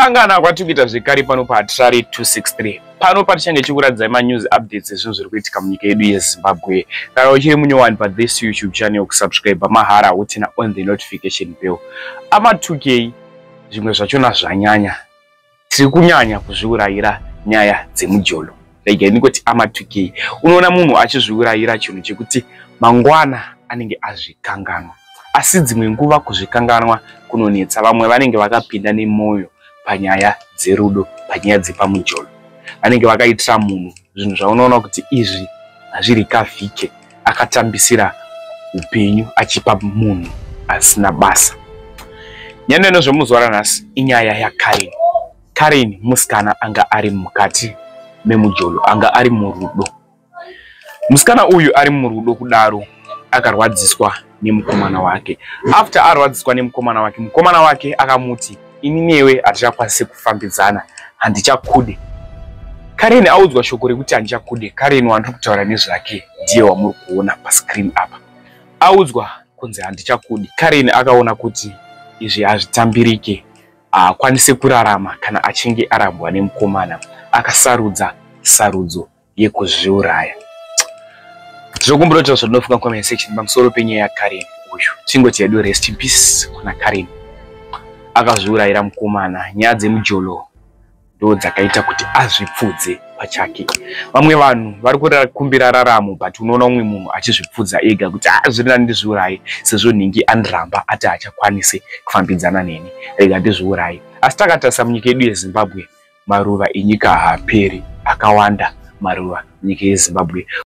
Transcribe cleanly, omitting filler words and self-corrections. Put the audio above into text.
Kusangana kwatiri kuita zvekare pano paHatirari 263. Pano patichange tichikuratidzai manews updates ezvinhu zviri kuitika munyika yedu yeZimbabwe. Kana uchiri munyowani pathis YouTube channel, kusubscribe mahara woturn on the notification bell. Ama 2K zvimwe zvachona zvanyanya. Tiri kunyanya kuzviurayira nyaya dzemujolo. Regai ndingoti ama 2K. Unoona munhu achizviurayira chinhu chekuti mangwana anenge azvikanganwa. Asi dzimwe nguva kuzvikanganwa kunonetsa. Vamwe vanenge vakapinda nemwoyo panyaya dzerudo, panyaya dzepamujolo. Vanenge vakaitira munhu zvinhu zvaunoona kuti izvi hazvirikavhike, akatambisira upenyu achipa munhu asina basa. Nyaya nezvemuzuva ranhasi inyaya yaKaren. Karen musikana anga ari mukati memujolo, anga ari murudo. Musikana uyu ari murudo kudaro akarwadziswa nemukomana wake. After arwadziswa nemukomana wake, mukomana wake akamuti, ini newe hatichakwanisi kufambidzana, handichakude. Karen audzwa shoko rekuti handichakude. Karen wandiri kutaura nezvake ndiye wamuri kuona pascreen apa. Audzwa kunzi handichakudi. Karen akaona kuti izvi hazvitambirike, haakwanisi kurarama kana achinge arambwa nemukomana. Akasarudza sarudzo yekuzviuraya. Tinokumbira kuti zvinofunga comment section pamusoro penyaya yaKaren uyu. Tingoti yedu rest in peace kuna Karen. Akazviurayira mukomana. Nyaya dzemujolo ndo dzakaita kuti azvipfudze pachake. Vamwe vanhu vari kukumbira raramo, but unoona umwe munhu achizvipfudza ega kuti ah, zviri nani ndizviuraye sezvo nhingi andiramba ati haachakwanisi kufambidzana neni, rega ndizviuraye. Asi takatarisa munyika yedu yeZimbabwe, maruva enyika haaperi, akawanda maruva munyika yeZimbabwe.